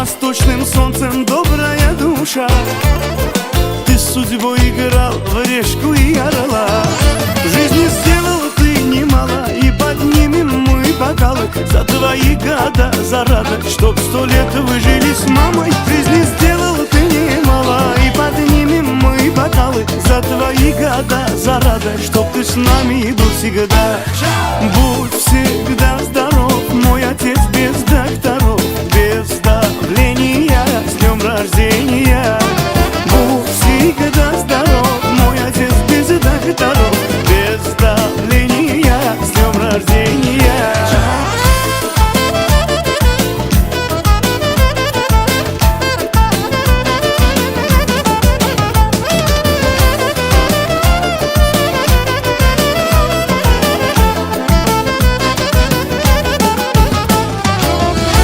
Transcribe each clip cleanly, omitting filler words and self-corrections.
Восточным солнцем, добрая душа. Ты с судьбой играл в решку и орла. В жизни сделал ты немало, и поднимем мы бокалы за твои года, за радость, чтоб 100 лет вы жили с мамой. В жизни сделал ты немало, и поднимем мы бокалы за твои года, за радость, чтоб ты с нами был всегда. Будь всегда здоров, мой отец, без докторов, без давления, с днем рождения. Будь всегда здоров, мой отец, без докторов, без давления, с днем рождения.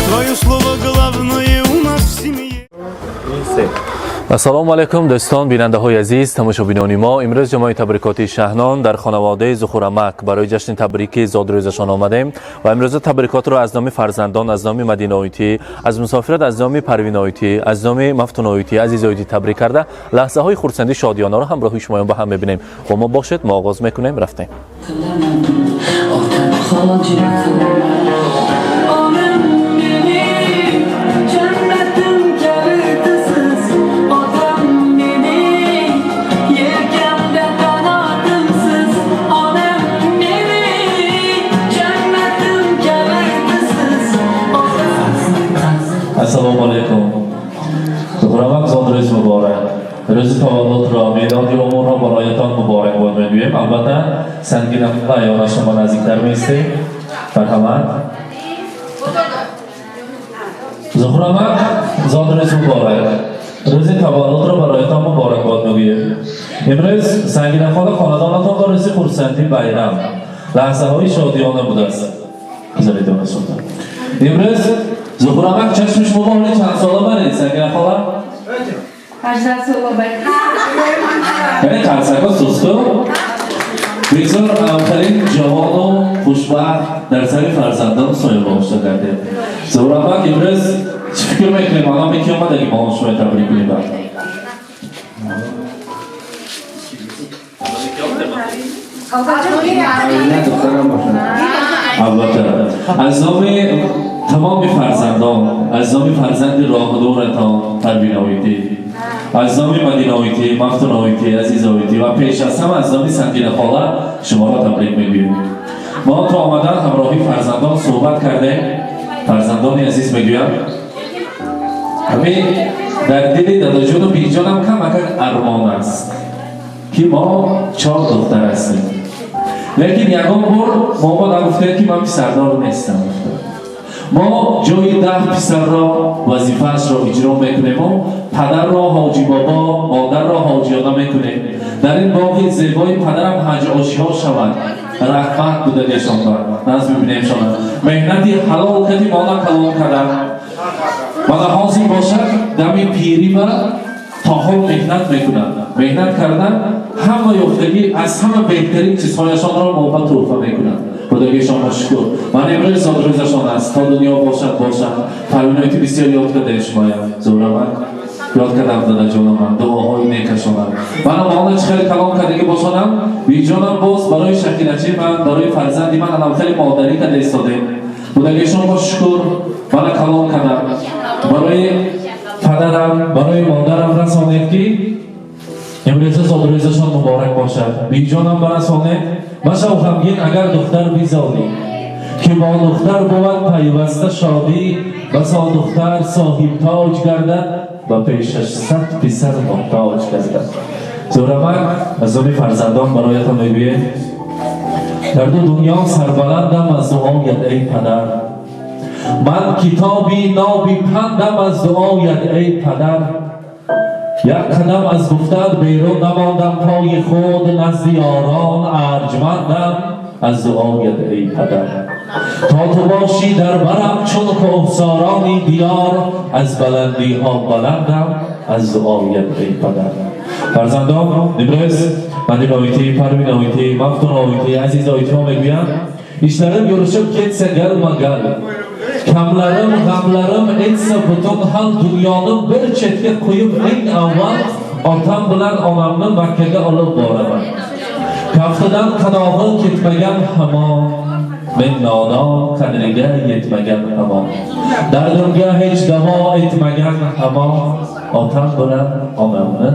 Твое слово главное у нас в семье. Ассалому алайкум, дӯстон, бинандаҳои азиз, тамошобинони мо. Имрӯз ҷамои табрикоти Шаҳнон дар хонаводаи Зухурамак барои ҷашни табрики зодрӯзашон омадем ва имрӯза табрикотро аз номи фарзандон, аз номи Мадинаоитӣ, аз мусофират, аз номи Парвиноитӣ, аз номи Мафтуноитӣ, Азизоитӣ табрик карда, лаҳзаҳои хурсанди шодиёнаро ҳамроҳи шумоён ба ҳам мебинем. Бо мо бошед, мо оғоз мекунем, рафтем. Otam hoji. Onam mening jannatim kalitisiz. Otam mening yelkamda qanotimsiz. Onam mening jannatim kalitisiz. Ассалому алайкум, Зухурамак, зодрӯз муборак! Рӯзи таваллудро, мелоди умрро бароятон муборакбод мегӯем. Албатта, Сангина аёна, шумо наздиктар меистем, марҳамат. Зухурамак, зодрӯз муборак! Рӯзи таваллудро бароятон муборакбод мегӯем. Имрӯз, Сангина хола, хонадонатон ба рӯзи хурсандӣ, байрам, лаҳзаҳои шодиёна будааст. Гузаред, ёна султон. Имрӯз Зухурамак чашми шумо ҳоли чанд сола баред, Сангина хола? 18 сола бар. Яъне қарсако сусту бисёр аввалин ҷавону хушбахт дар сари фарзандон соҳибошта гардед. Зуҳурамак, имрӯз чӣ фикр мекунем? Алан ки омадаги мо шумо табрик кунем. Оина духтарам бошад. Албатта, аз номи тамоми фарзандон, аз номи фарзанди роҳдуратон Парвиноитӣ, аз номи Мадиноитӣ, Мафтуноитӣ, Азизоитӣ ва пеш аз ҳама аз номи Сангина хола шуморо табрик мегӯем. Мо то омадан ҳамроҳи фарзандон суҳбат кардем. Фарзандони азиз мегӯям, ҳамин дар дили дадаҷону биҷонам камакак армон аст, ки мо чор духтар ҳастем, лекин ягон бор момо нагуфтем, ки ман писардор нестам. Мо ҷои 10 писарро вазифаашро иҷро мекунему падарро ҳоҷи бобо, модарро ҳоҷиёна мекунем. Дар ин боғи зебои падарам ҳаҷ ошиҳо шавад, раҳмат будагешон ба наз мебинемшона. Меҳнати ҳалол кади мона калон кардам. Мана ҳозир бошад, дами пирӣ ба то ҳол меҳнат мекунад. Меҳнат кардан, ҳама ёфтагӣ, аз ҳама беҳтарин чизҳояшонро мо ба тӯҳфа мекунад. Худогишон шукр. Ман имрӯз зодрӯзашон аст, то дунё бошад, бошад. Парвиноити, бисёр ёд кардаем шумоям. Зӯрамак, ёд кардам, дадаҷонаман, дуоҳои некашонам. Мана мона чӣ хеле калон кардагӣ бошонам, биҷонам боз барои шакилачи ман, барои фарзанди ман анам хеле модарӣ карда истодем. Худогишон бо шукр, мана калон кардам. Барои падарам, барои модарам расонед, ки имрӯза зодрӯзашон муборак бошад. Биҷонам барасонед. Машав ғамгин, агар духтар бизодӣ, ки бо духтар бувад пайваста шодӣ. Басо духтар соҳибтоҷ гардад, ба пешаш 100 писар муҳтоҷ гардад. Зӯрамак, аз номи фарзандон бароятон мегӯем: дар ду дунё сарбаландам аз дуоят, эй падар. Ман китоби ноби пандам аз дуоят, эй падар. Як қадам аз гуфтан берун намондам, пои худ назди ёрон арҷмандам аз дуоят, эй падар. То ту бошӣ дар барам чун кӯҳсорони диёр, аз баландиҳо баландам аз дуоят, эй падар. Фарзандон имрӯз Мадиноитӣ, Парвиноитӣ, Мафтуноитӣ, Азизоитиҳо мегӯянд: ishlarim yurishib ketsa galma gal. Kamlarim, g'amlarim etsa butun hal dunyoni bir chetga qo'yib eng avval otam bilan onamni Makkaga olib boraman. Kaftidan qanog'i ketmagan hamon, men nodon qadriga yetmagan hamon. Dardimga hech davo etmagan hamon, otam bilan onamni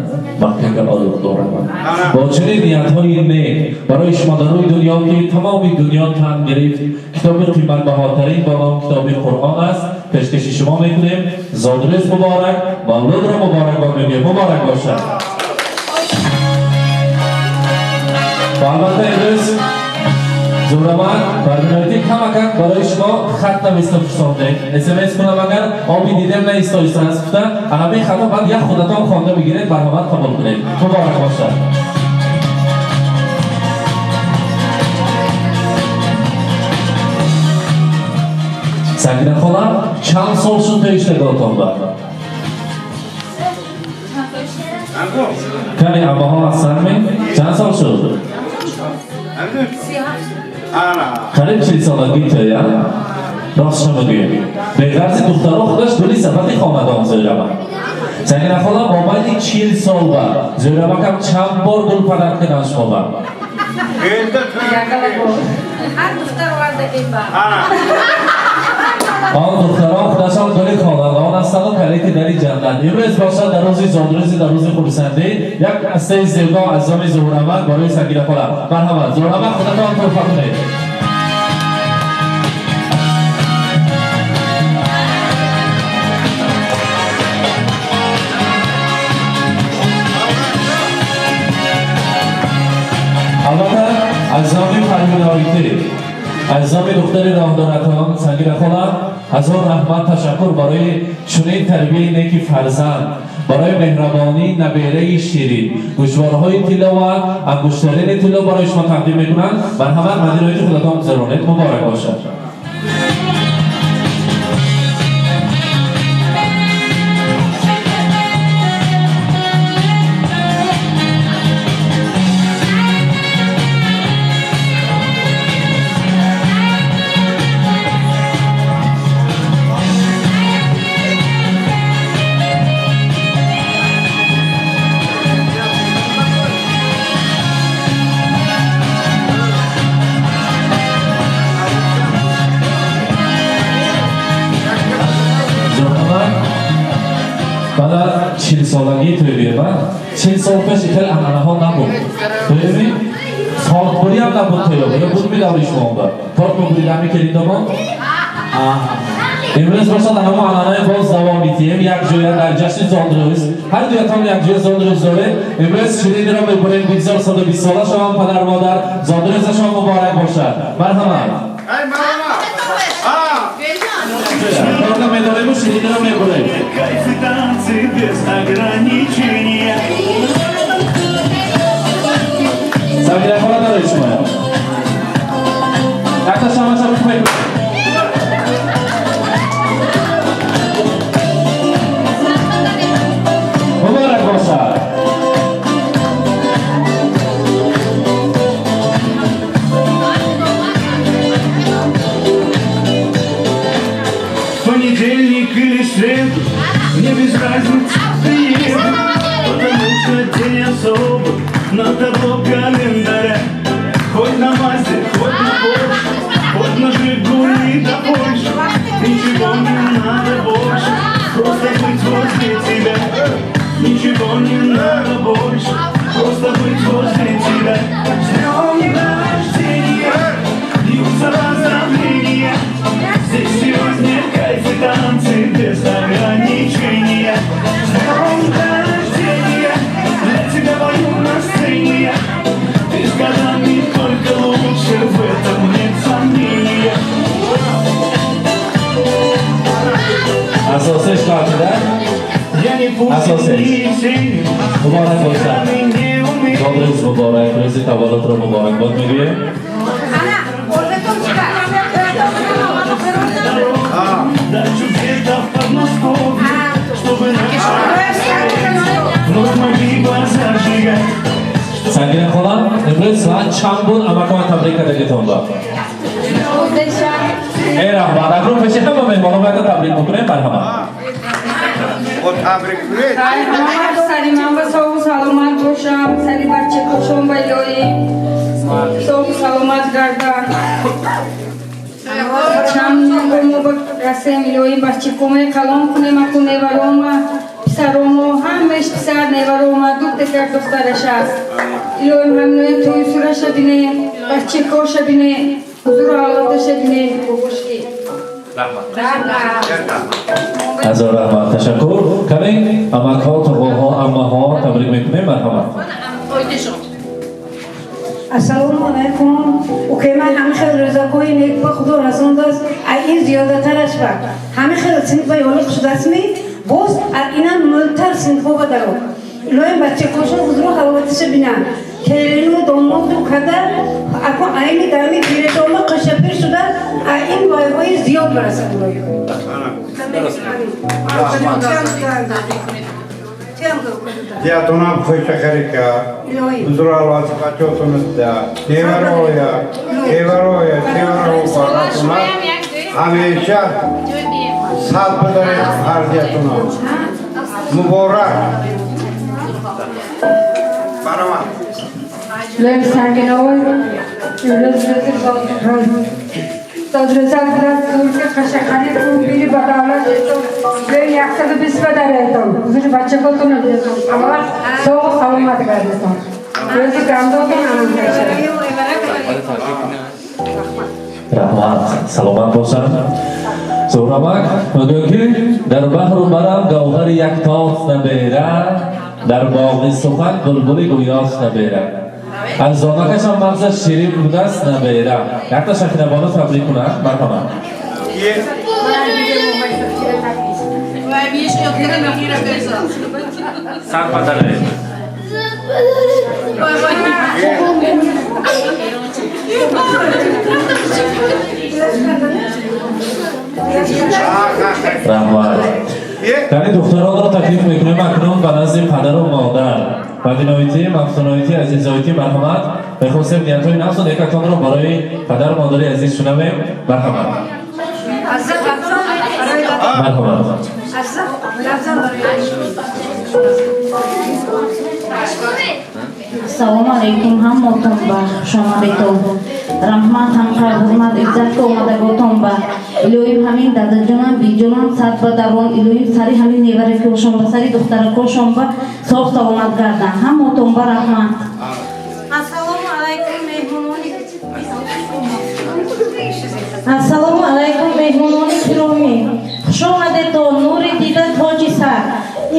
Makkaga olib boraman. Бо чунин ниятҳои нек барои шумо дар рӯи дунё ки тамоми дунё тан гирифт, китоби қиматбаҳотарин бо ном китоби Қуръон аст, пешкаши шумо мекунем. Зодрӯз муборак, мавлудро муборакбод мегӯем. Муборак бошад. Ва албатта имрӯз Зураман барномаи камакак барои шумо хат нависта фурсондем. СМС кунам агар оби дидем наистоистааст гуфта, анаби хато баъд як худатон хонда бигиред, марҳамат қабул кунед. Муборак бошад. Сакина хола, чанд сол шуд тоиштаготон ба? Кани аммаҳо ҳастанд-ми? Чанд сол шуд? Қариб 40 солагӣ тоя? Рост шумо гӯем. Беғарзи духтаро худаш гули сафати хонадон Зӯрама. Сакина хола мобайни 40 сол ба Зӯрамакам чанд бор гул падар карданд шумо ба? Ҳар духтар оварда ба. Он духтарон худашон гули хонадон ҳастанду калити дари ҷаннат. Имрӯз бошад дар рӯзи зодрӯзи, дар рӯзи хурсандӣ як ҳастаи зебо аз номи Зуҳурамак барои Сакина хола. Марҳамат, Зуҳурамак, худатон туҳфа кунед. Албатта аз номи Парвиноитӣ, аз номи духтари роҳдоратон Сангира хола, ҳазор раҳмат, ташаккур барои чунин тарбияи неки фарзанд, барои меҳрабонии набераи ширин. Гӯшворҳои тилло ва ангуштарини тилло барои шумо тақдим мекунанд. Марҳамат, мадиноити худатон гузаронед. Муборак бошад. Баъд аз 40 солагии тӯй, 40 сол пеш хеле анъанаҳо набуд. Тӯйми тортбуриам набуд, тӯё ё буд ми даври шумо торт мебурида мекардид домон? Имрӯз бошад ҳамо анъанаи боз давом медиҳем, як ҷоя дар ҷашни зодрӯз, ҳар дуятон як ҷоя зодрӯз доред. Имрӯз ширинро мебурем, бигзор 120 сола шаванд падару модар, зодрӯзашон муборак бошад. Марҳамат. Торта медорему, ширинро мебурем. Кайф и танцы без ограничения. Сабира хола, доред шумоя. Якта шамаша мекунем. Муборак бошад. Понедельник или среду, мне без разницы, приеду, потому что день особый на табло календаря. Хоть на Мазде, хоть на Порше, хоть на Жигули до Польши, ничего не надо больше, просто быть возле тебя. Ничего не надо больше, просто быть возле тебя. С днем рождения, бьются поздравления. Здесь сегодня кайф и танцы без ограничения. С днем рождения, для тебя пою на сцене я. Ты с годами только лучше, в этом нет сомнения. Асосиш қалтида? Я не Путин, Асосиш. не Есенин, Муборак бошад. не умею. Зодрӯз муборак, рӯзи таваллудро муборакбод мегӯем. Ана, o'rtatom chiqar. Дачу где-то в Подмосковье, чтобы наши вновь могли зажигать. Сангина хола, имрӯз соат чанд буд амакама табрик кардагитон ба? Раҳмат. Акнун пеши ҳама меҳмонон бояд табрик бикунем, марҳамат. Сари ман ба соғу саломат бошам, сари бачакошон ба илоҳӣ соғу саломат гарданд. Чам мо ба расем, илоҳӣ бачакомаи калон кунем, аку неварома, писаромо, ҳамеш писар неварома, ду текар духтараш аст. Илоҳӣ ҳаминои тӯи сураша бинем, бачакоша бинем, ҳузуру ҳаловаташа бинем, бобошки. Ҳазор раҳмат, ташаккур. Каме амакҳо, тоғоҳо, аммаҳо табрик мекунем, марҳамат. Ассалому алайкум. Укай ман ҳама хел рӯзакҳои нек ба Худо расондааст, а ин зиёдатараш ба ҳама хел синф ба ёлиқ шудастми, боз инам мӯлтар синфҳо ба даро. Илоҳим бачакошон ҳузуру ҳаловаташа бинанд. Келину домоду када ако айни дами пиредома қашапир шуда, а ин вайҳои зиёд барасад, илоҳи. Диятонам хушахарика, ҳузур алвати бачотонда, девароя, девароя, деваро баратона, ҳамеша сад бадаред ҳар диятона. Муборак. Баромад. Лем сангиновой, рӯз рӯзи дозрезак будад, зурки қашақани ку бири ба давлат жетон, лем 120 ба даретон, ҳузури бачакотон жетон, аввал соғу саломат гардетон. Рӯзи гандотон амон кашад. Раҳмат, саломат бошанд. Зӯрамак мегӯяд, ки дар баҳру барам гавҳари як тос набера, дар боғи сухан булбули гӯёс набера. Аз зонакашам мағзаш ширин будааст набера. Якта Шакинабону табрик кунад, марҳамат. Сар падаре. Раҳмат. Яъне духтаронро таклиф мекунем акнун ба назди падару модар. Мадиноити, Мафтуноити, Азизоити, марҳамат. Мехостем ниятҳои нафсу некатонро барои падару модари азиз шунавем. Марҳамат. Марҳамат. Ассалому алайкум ҳаммотон ба хушомадетон. Раҳмат ҳамқар ҳурмат иззат ки омадаготон ба. Илоҳим ҳамин дадаҷонам, биҷонам сад ба давон, илоҳим сари ҳамин неваракошон ба, сари духтаракошон ба соғ саломат гардан. Ҳаммотон ба раҳмат. Ассалому алайкум меҳмонони. Ассалому алайкум меҳмонони киромӣ. Хуш омадетон, нури дида, тоҷи сар.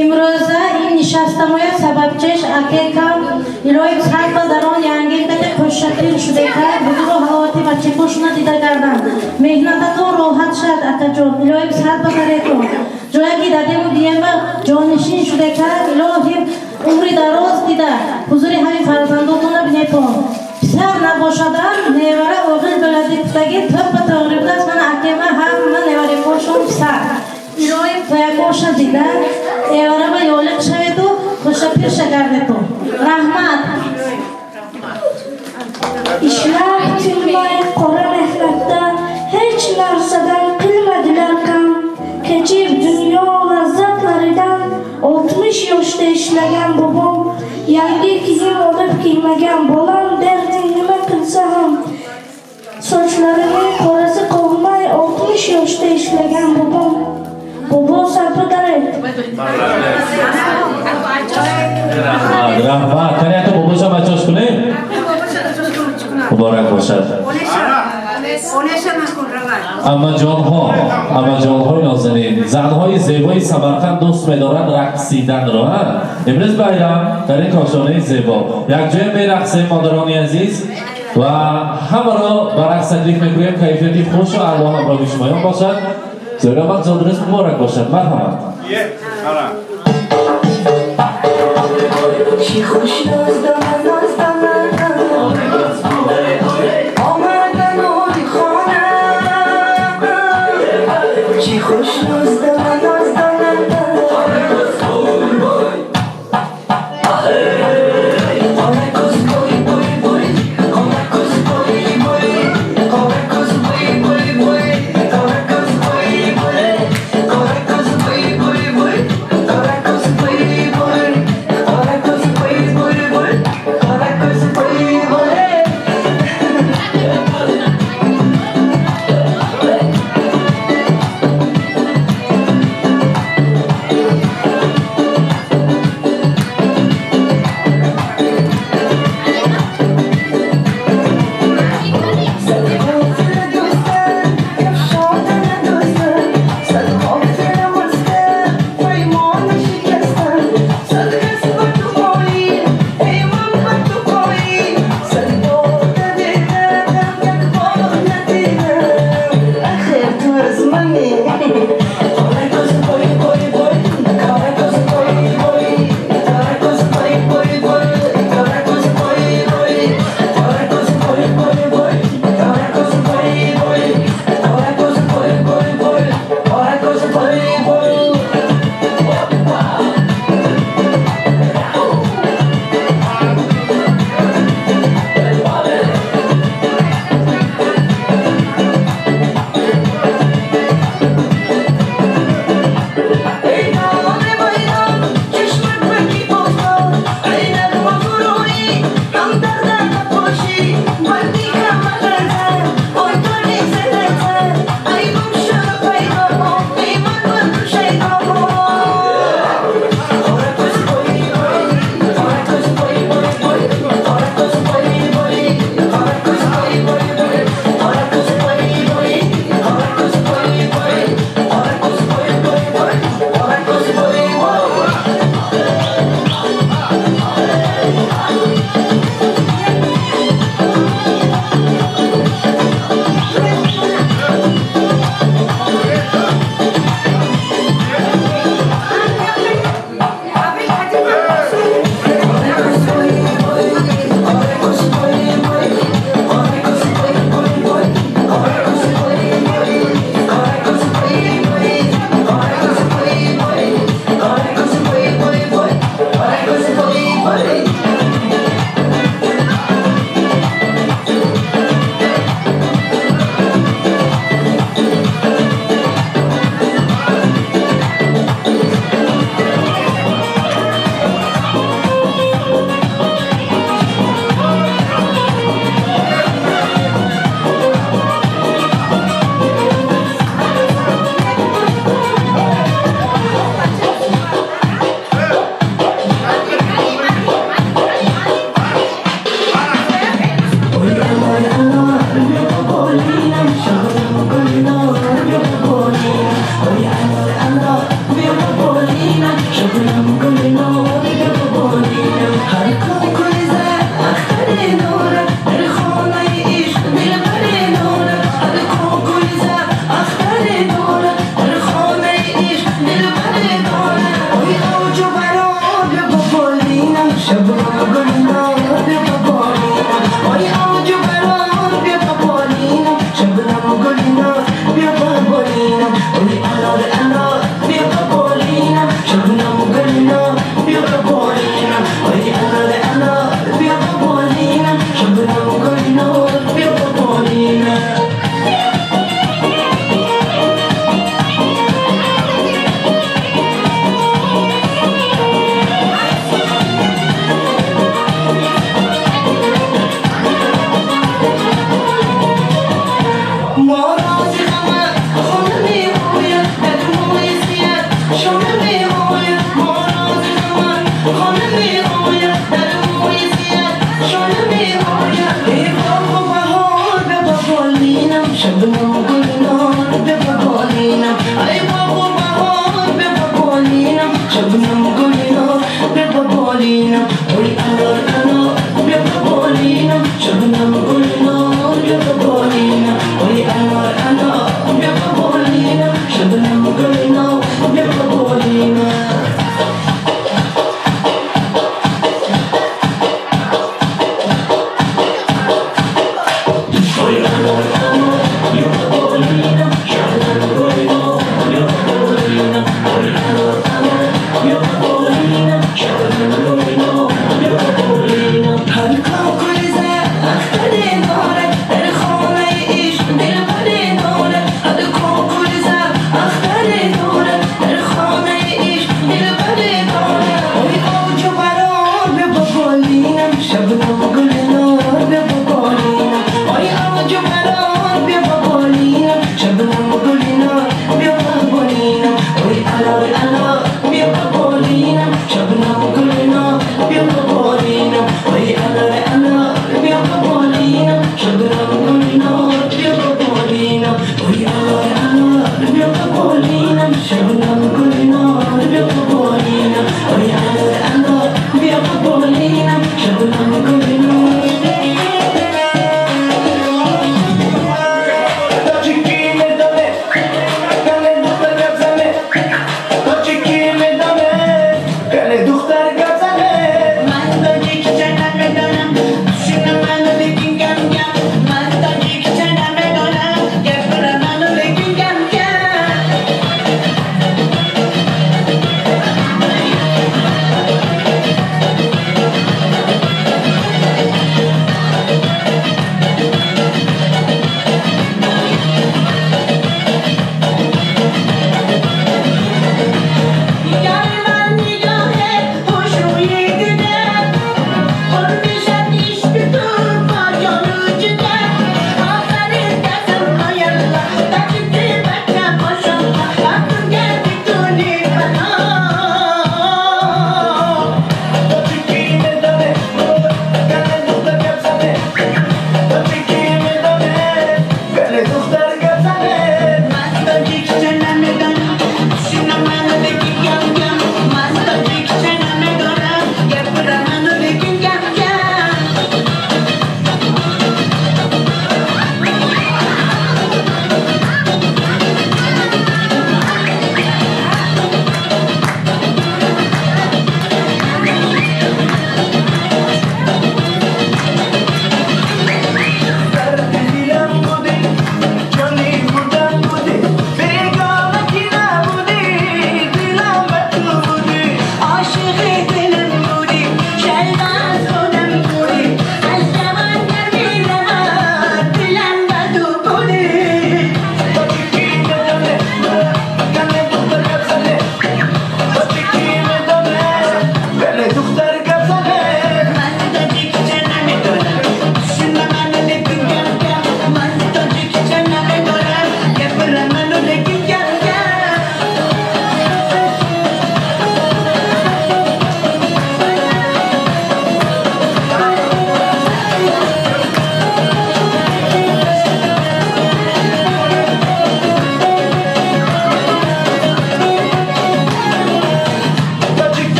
Имрӯза ин нишастамоя сабабчеш акекам, илоҳим сад ба дарон янгин кате қӯшшапир шудека, ҳузуру ҳаловати бачакошона дида гарданд. Меҳнататон роҳат шад, акаҷон, илоҳим сад ба даретон. Ҷое ки дадему диема ҷонишин шудека, илоҳим умри дароз дида, ҳузури ҳамин фарзандотона бинетон. Писар набошадан, невара оғил бӯлади гуфтагӣ тӯппа тоғри будааст, мана акема ҳама неварикошон писар. Илоҳим тоякоша дида, эвараба ёлиқ шаведу хушапирша гардетон. Раҳмат. Ishlab tinmay qora mehnatda hech narsadan qilmadilar kam. Kechib dunyo lazzatlaridan 60 yoshda ishlagan bobom yangi kiyim olib kiymagan bolam derding nima qilsa ham sochlarining qorasi qolmay 60 yoshda ishlagan bobom. Bobo sarpi daret. Раҳмат, раҳмат. Кани якта бобоша бачош кунем? Муборак бошад. Аммаҷонҳо, аммаҷонҳои нозанин, занҳои зебои Самарқанд дӯст медоранд рақсиданро. Имрӯз байрам дар ин кошонаи зебо якҷоя мерақсем, модарони азиз, ва ҳамаро ба рақс таклиф мекунем. Кайфияти хушу аъло ҳамроҳи шумоён бошад. Зӯрамак, зодрӯз муборак бошад, марҳамат. Чӣ хуш ноздона ноздона омаданои хона, чӣ хуш ноздона ноздона. ما راز غمت خون می گوید.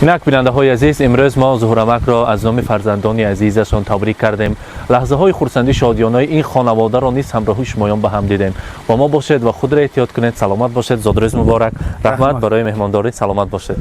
Инак бинандаҳои азиз, имрӯз мо Зуҳурамакро аз номи фарзандони азизашон табрик кардем. Лаҳзаҳои хурсандӣ шодиёнаи ин хонаводаро низ ҳамроҳи шумоён ба ҳам дидем. Бо мо бошед ва худро эҳтиёт кунед, саломат бошед. Зодрӯз муборак. Раҳмат барои меҳмондорӣ, саломат бошед.